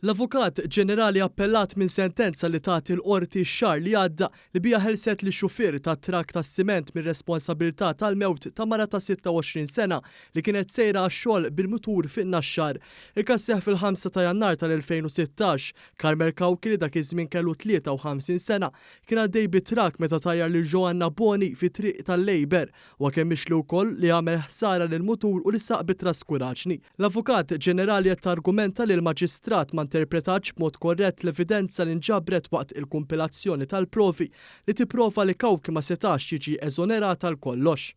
L-Avukat Ġenerali appellat minn sentenza li tat il-Qorti x-xahar li għadda li biha ħelset lix-xufier ta' trakk tas-siment mir-responsabilità tal-mewt ta' mara ta' 26 sena li kienet sejra għax-xogħol bil-mutur fin-Naxxar. Il-każ seħħ fil-5 ta' Jannar tal-2016. Carmel Cauchi li dak iż-żmien kellu 53 sena kien għaddej bit-trakk meta tajjar lil Joanna Boni fit-triq tal-Labour. Huwa kien mixli wkoll li għamel ħsara lill-mutur u li saq bi traskuraġni. L-Avukat Ġenerali qed targumenta li l-Maġistrat ma interpretatx b'mod korrett l-evidenza li nġabret waqt il-kumpilazzjoni tal-provi li tipprova li Cauchi ma setax jiġi eżonerat għal kollox.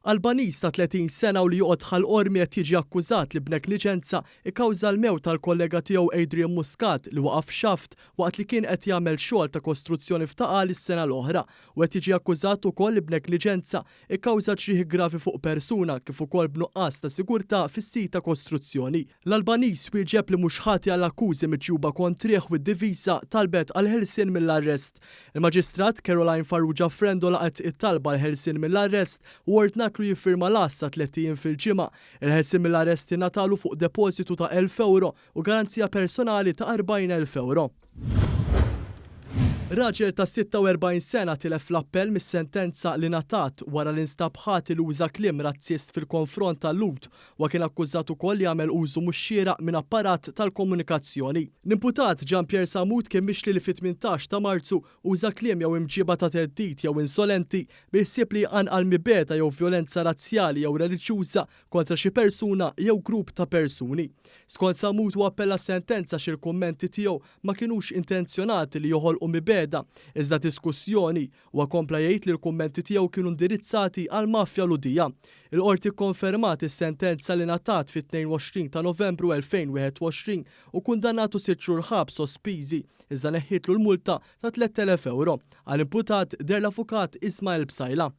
Albaniż ta' 30 sena u li joqgħod Ħal Qormi qed jiġi akkużat li b'negliġenza kkawża l-mewt tal-kollega tiegħu Adrian Muscat li waqa' f'xaft waqt li kien qed jagħmel xogħol ta' kostruzzjoni f'Ta' Qali s-sena l-oħra u qed jiġi akkużat ukoll li b'negliġenza Ikkawża ġrieħi gravi fuq persuna kif ukoll b'nuqqas ta' sigurtà fis-sit ta' kostruzzjoni. L-Albaniż wieġeb li mhux ħati għall-akkużi miġjuba kontrih u d-difiża talbet għall-ħelsien mill-arrest. Il-Maġistrat Caroline Farrugia Frendo laqgħet it-talba għall-ħelsien mill-arrest u ordnatlu jiffirma l-għassa tlett ijiem fil-ġimgħa. Il-ħelsien mill-arrest ingħatalu fuq depożitu ta' €1,000 u garanzija personali ta' 40,000 ewro. Raġel ta' 46 sena tilef l-appell mis-sentenza li ngħatat wara li nstab ħati li uża kliem razzist fil-konfront tal-Lhud. Huwa kien akkużat ukoll li għamel użu mhux xieraq minn apparat tal-komunikazzjoni. L-imputat Jean Pierre Sammut kien mixli li fit-18 ta' Marzu uża kliem jew imġiba ta' theddid jew insolenti bi ħsieb li jqanqal mibegħda jew vjolenza razzjali jew reliġjuża kontra xi persuna jew grupp ta' persuni. Skont Sammut huwa appella s-sentenza għax il-kummenti tiegħu ma kinux intenzjonati li joħolqu mibegħda, iżda diskussjoni. Huwa kompla jgħid li l-kummenti tiegħu kienu indirizzati għall-mafja Lhudija. Il-Qorti kkonfermat is-sentenza li ngħatat fit-22 ta' Novembru 2021 u kkundannatu sitt xhur ħabs sospiżi, iżda neħħietlu l-multa ta' €3,000. Għall-imputat deher l-avukat Ismael Psaila.